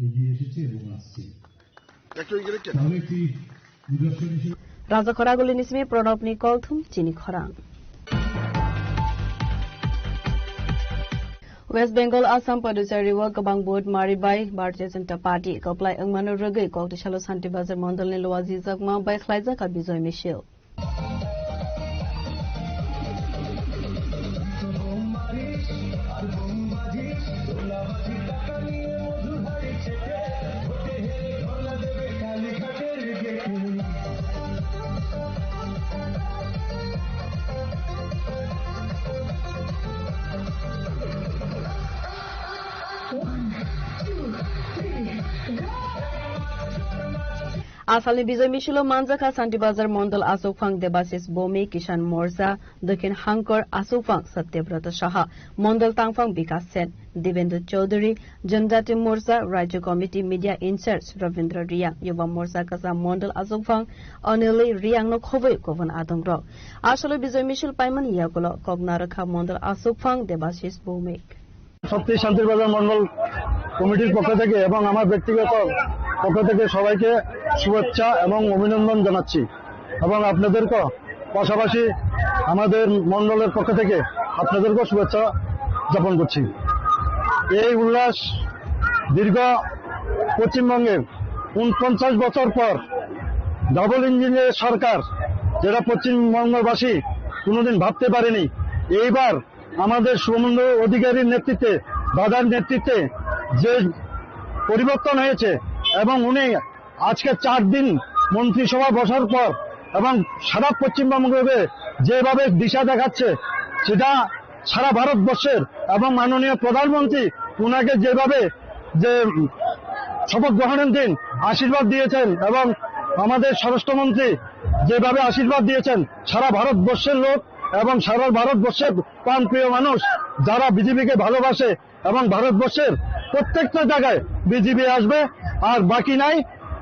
এগিয়ে এসেছে এবং আসছে। তাহলে একটি নিদর্শন হিসেবে Rajakhor Agulini simi Pranobni kokthum chini khorang. West Bengal, Assam, Puducherry o kwbang vote mari bai Bharatiya Janata Party kwplai wngmano rwgwi Koktisalo Santi Bazar Mondolni Luajijakma bai khlaijakha Bijoy Misil. Asalni Bijoy Misilo manjakha Santi Bazar Mondol Asokphang Debasis Bomi, Kisan Morcha, Dokhin Hangkor Asokphang Satyabrata Saha, Mondol Tangphang Bikas Sen, Dibendra Chaudhary, Janjati Morcha, Rajya Committee Media In-charge Rabindra Riang, Yuba Morcha Kasa Mondol Asokphang Anili Riang no khobwi kubun adongrok. Asalo Bijoy Misil paimani yagulo kok narwkha Mondol Asokphang Debasis Bomi. সত্যি শান্তির বাজার মণ্ডল কমিটির পক্ষ থেকে এবং আমার ব্যক্তিগত পক্ষ থেকে সবাইকে শুভেচ্ছা এবং অভিনন্দন জানাচ্ছি এবং আপনাদেরকেও পাশাপাশি আমাদের মণ্ডলের পক্ষ থেকে আপনাদেরকেও শুভেচ্ছা যাপন করছি। এই উল্লাস দীর্ঘ পশ্চিমবঙ্গে ঊনপঞ্চাশ বছর পর ডাবল ইঞ্জিনের সরকার, যেটা পশ্চিমবঙ্গবাসী কোনোদিন ভাবতে পারেনি, এইবার আমাদের শুভেন্দু অধিকারীর নেতৃত্বে, দাদার নেতৃত্বে যে পরিবর্তন হয়েছে এবং উনি আজকে চার দিন মন্ত্রিসভা বসার পর এবং সারা পশ্চিমবঙ্গকে যেভাবে দিশা দেখাচ্ছে, সেটা সারা ভারতবর্ষের এবং মাননীয় প্রধানমন্ত্রী উনাকে যেভাবে যে শপথ গ্রহণের দিন আশীর্বাদ দিয়েছেন এবং আমাদের স্বরাষ্ট্রমন্ত্রী যেভাবে আশীর্বাদ দিয়েছেন, সারা ভারতবর্ষের লোক এবং সারা ভারতবর্ষের প্রাণপ্রিয় মানুষ যারা বিজেপিকে ভালোবাসে এবং ভারতবর্ষের প্রত্যেকটা জায়গায় বিজেপি আসবে, আর বাকি নাই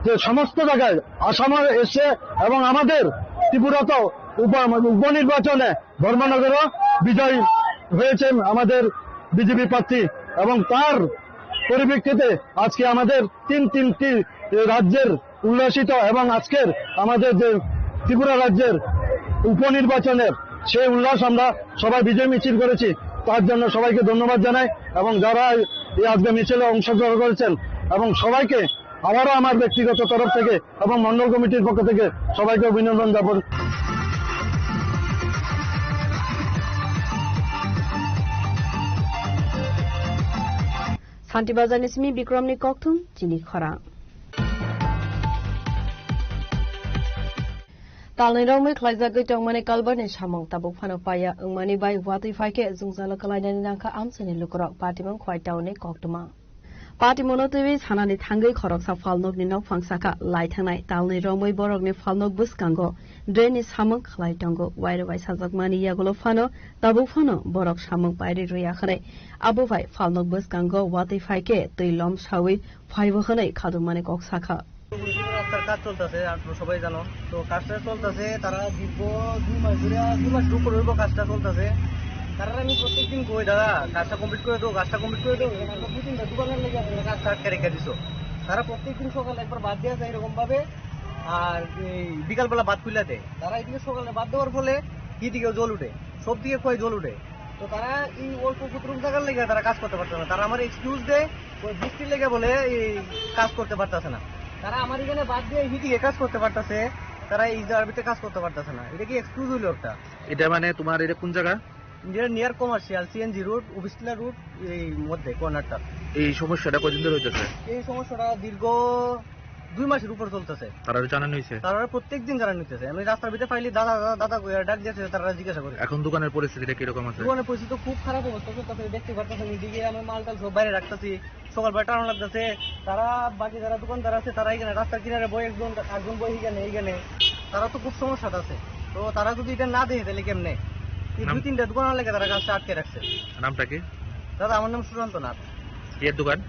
যে সমস্ত জায়গায় আসামে এসে এবং আমাদের ত্রিপুরাতেও উপ-, উপনির্বাচনে ধর্মনগরও বিজয় হয়েছে আমাদের বিজেপি প্রার্থী এবং তার পরিপ্রেক্ষিতে আজকে আমাদের তিন তিনটি রাজ্যের উল্লাসিত এবং আজকের আমাদের যে ত্রিপুরা রাজ্যের উপনির্বাচনের সেই উল্লাস আমরা সবাই বিজয় মিছিল করেছি, তার জন্য সবাইকে ধন্যবাদ জানাই এবং যারা এই আজকে মিছিলে অংশগ্রহণ করেছেন এবং সবাইকে আবারও আমার ব্যক্তিগত তরফ থেকে এবং মণ্ডল কমিটির পক্ষ থেকে সবাইকে অভিনন্দন জ্ঞাপন। Santi Bazar ni simi Bikram ni kokthum chini khorang. Talnwi romwi khlaijagwi tongmani kalbarni samung tabuk phano paiya wngmani bai watwi phaikhe jwngjalo kwlainani nangkha amchaini lukurok, patimung Khowai town ni koktwma. Patimungno twiwi sanani thangwi khoroksa phalnokni nokphang saka lai thangnai talnwi romwi borokni phalnok bwskango drainni samung khlai tongo. Wairok bai sajakmani yagulo phano tabuk phano borok samung pairi rwya hwnwi. Abo bai phalnok bwskango watwi phaikhe twi lom sawi phaibo hwnwi khadukmani kok sakha. রাস্তার কাজ চলতেছে, আপনারা সবাই জানো। তো কাজটা চলতেছে, তারা দীর্ঘ দুই মাস ধরে, দুই মাসের উপর হইব কাজটা চলতেছে। তারা আমি প্রত্যেকদিন কই, "দাদা, কাজটা কমপ্লিট করে দাও, কাজটা কমপ্লিট করে দাও।" এখানে দুই তিনটা দোকানের লেগে আপনারা কাজটা আটকে রেখে দিছো। তারা প্রত্যেকদিন সকালে একবার বাদ দেওয়া যায় এরকম ভাবে, আর এই বিকালবেলা বাদ খুলে দেয়। তারা এদিকে সকালে বাদ দেওয়ার ফলে কি দিকে জল উঠে, সব দিকে কয় জল উঠে। তো তারা এই অল্প কতটুকু জায়গার লেগে তারা কাজ করতে পারছে না। তারা আমার এক্সকিউজ দেয়, ওই বৃষ্টির লেগে বলে এই কাজ করতে পারতেছে না। তারা আমার এখানে বাদ দিয়ে হিটিংয়ে কাজ করতে পারতেছে, তারা এই জারবিতে কাজ করতে পারতেছে না। এটা কি এক্সকিউজ হইলো একটা? এটা মানে তোমার এটা কোন জায়গা? এটা near commercial, CNG road, office club road, এই মধ্যে কর্নারটা। এই সমস্যাটা কদিন ধরে হইতেছে? এই সমস্যাটা দীর্ঘ দুই মাসের উপর চলতেছে। তারা জানানো হয়েছে? তারা প্রত্যেক দিন জানানো হইতেছে। আমি রাস্তার ভিতরে পাইলে দাদা, দাদা, দাদা কইয়া ডাক দিয়েছে, তারা জিজ্ঞাসা করে। এখন দোকানের পরিস্থিতিটা কিরকম আছে? দোকানের পরিস্থিতি তো খুব খারাপ অবস্থা চলতেছে, দেখতে পারতেছেন, এদিকে আমি মাল টাল সব বাইরে রাখতেছি, সকালবেলা টানা লাগতেছে। তারা বাকি যারা দোকানদার আছে, তারা এখানে রাস্তার কিনারে বই, একজন, একজন বই এখানে, এখানে। তারা তো খুব সমস্যাতে আছে। তো তারা যদি এটা না দেয়, তাহলে কেমনে? এই দুই নাম? তিনটা দোকান লেগে তারা কাজটা আটকে রাখছে। নামটা কি? দাদা, আমার নাম সুশান্ত নাথ। এর দোকান?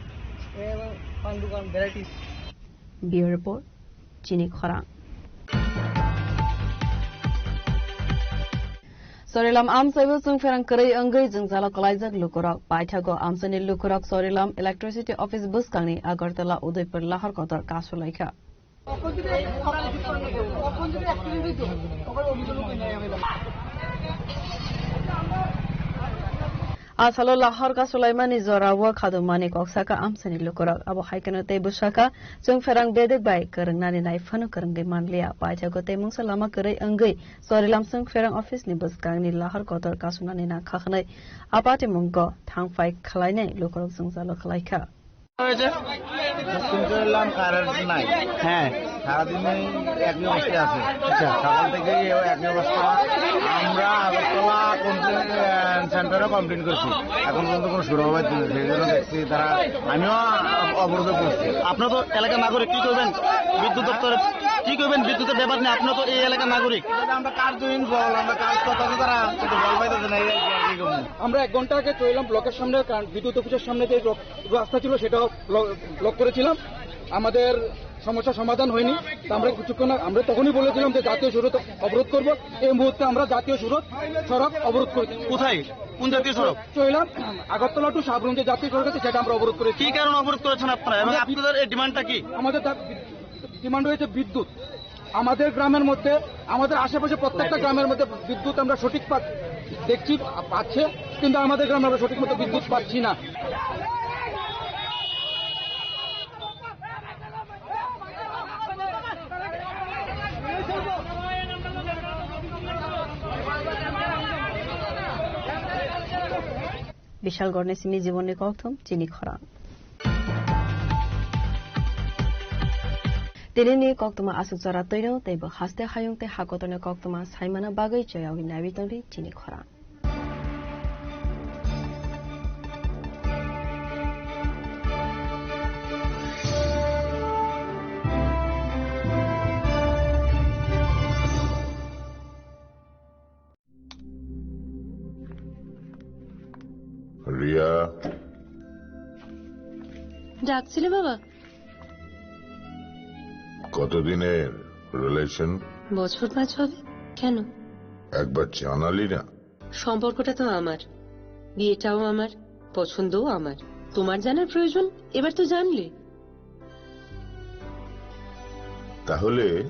এ, পান দোকান, varieties. Bureau Report, Chini Khorang. Sorilam amchaibo chwngpherang kwrwi wngwi jwngjalo kwlaijak lukurok. Paithago amchaini lukurok Sorilam Electricity Office bwskangni Agartala Udaipur Lahar Kotor kasulaikha. A salo lahar kasulaimani jorao khadumani kok saka amchaini lukurok. Abo hai kheno tei bwsakha chwngpherang bedek bai kwrwngnani nai phano kwrwngwi manliya. Paithago tei mungsa lama kwrwi wngwi Sorilam chwngpherang office ni bwskangni lahar kotor kasunani nangkha hwnwi a patimungo thangphai khlainai lukurok jwngjalo khlaikha. হয়েছে? শুনতে পেলাম কারেন্ট নাই। হ্যাঁ। সারাদিনই একই অবস্থায় আছে। আচ্ছা। সকাল থেকেই এ-, একই অবস্থা। আমরা আগরতলা কমপ্লেন, আহ, সেন্টারে কমপ্লেন করছি। এখন পর্যন্ত কোনো সুরাহা পাচ্ছি না। সেই জন্য দেখছি তারা, আমিও অব-, অবরোধে পড়ছি। আপনারা তো এলাকার নাগরিক, কি করবেন? বিদ্যুৎ দপ্তরে কি করবেন? বিদ্যুতের ব্যাপার নিয়ে আপনারা তো এই এলাকার নাগরিক। আমরা কার্যহীন বল, আমরা কাজ করতেছি তারা, কিন্তু বল পাইতেছে না, এই আর কি, আর কি করবো? আমরা এক ঘন্টা আগে চৈলাম ব্লকের সামনে, কারণ বিদ্যুৎ অফিসের সামনে যে ব্লক রাস্তা ছিল, সেটাও ব্লক, ব্লক করেছিলাম। আমাদের সমস্যা সমাধান হয়নি। তো আমরা কিছুক্ষণ আগে, আমরা তখনই বলেছিলাম যে জাতীয় সড়ক অবরোধ করব। এই মুহূর্তে আমরা জাতীয় সড়ক, সড়ক অবরোধ করেছি। কোথায়? কোন জাতীয় সড়ক? চৈলাম, আগরতলা টু সাবরুম যে জাতীয় সড়ক আছে, সেটা আমরা অবরোধ করেছি। কি কারণে অবরোধ করেছেন আপনারা এবং আমরা আপনাদের এই ডিমান্ডটা কি? আমাদের দাবি, ডিমান্ড হয়েছে বিদ্যুৎ। আমাদের গ্রামের মধ্যে, আমাদের আশেপাশে প্রত্যেকটা গ্রামের মধ্যে বিদ্যুৎ আমরা সঠিক পা-, দেখছি, পাচ্ছে, কিন্তু আমাদের গ্রামে আমরা সঠিক মতো বিদ্যুৎ পাচ্ছি না। Bishalgarh ni simi Jibon ni kokthum chini khorang. Tini ni koktwma aswk jora twino tei bo haste hayung tei hakotor ni koktwma saimana bagwi choyawi naiwi tongdi chini khorang. Riya. ডাকছিলে বাবা? কতদিনের রিলেশন? বছর পাঁচ হবে। কেন? একবার জানালি না। সম্পর্কটা তো আমার, বিয়েটাও আমার, পছন্দও আমার। তোমার জানার প্রয়োজন, এবার তো জানলে। তাহলে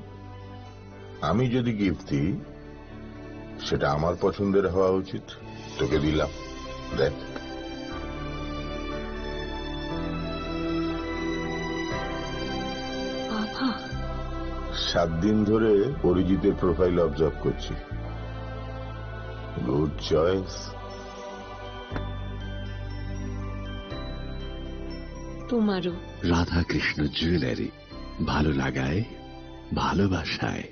আমি যদি গিফট দিই, সেটা আমার পছন্দের হওয়া উচিত। তোকে দিলাম, দেখ। সাত দিন ধরে অরিজিতের প্রোফাইল অবজার্ভ করছি। Good choice. তোমারও। রাধাকৃষ্ণ জুয়েলারি, ভালো লাগায়, ভালোবাসায়।